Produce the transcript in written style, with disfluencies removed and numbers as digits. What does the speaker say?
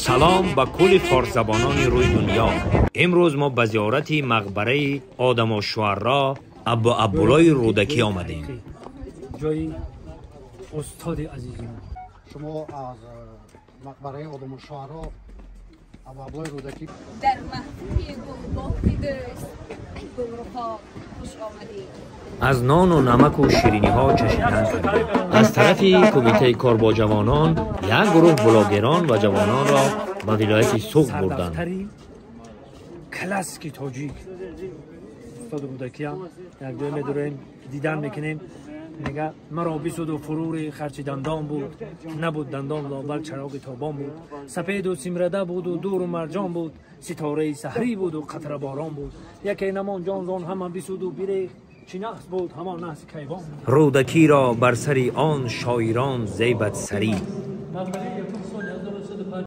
Салом ба кулли форсзабонони рӯи дунё. Имрӯз мо ба зиёрати мақбараи Одамошӯаро Абу Абдуллои Рӯдакӣ омадем. Ҷои устоди азизи мо. Шумо аз мақбараи Одамошӯаро Абу Абдуллои Рӯдакӣ. Дар маҳфили гулбофи дӯст, эй гулрухо, хуш омадед. Аз нону намаку шириниҳо чашидан кардем. Аз тарафи Кумитаи кор бо ҷавонон як гурӯҳ блогерон ва ҷавононро ба вилояти Суғд бурданд. Сардафтари классики тоҷик, устод Рӯдакиам, якҷоя медурем, дидан мекунем. Мега: «Маро бисуду фурури харчи дандон буд, набуд дандон, лобал чароғи тобон буд, сапеду симрада буду дуру марҷон буд, ситораи саҳрӣ буду қатраборон буд, яке намон ҷон зон ҳама бисуду бирехт, чӣ наҳс буд, ҳамон наҳси кайвон». Рӯдакиро бар сари он шоирон зебад сарӣ.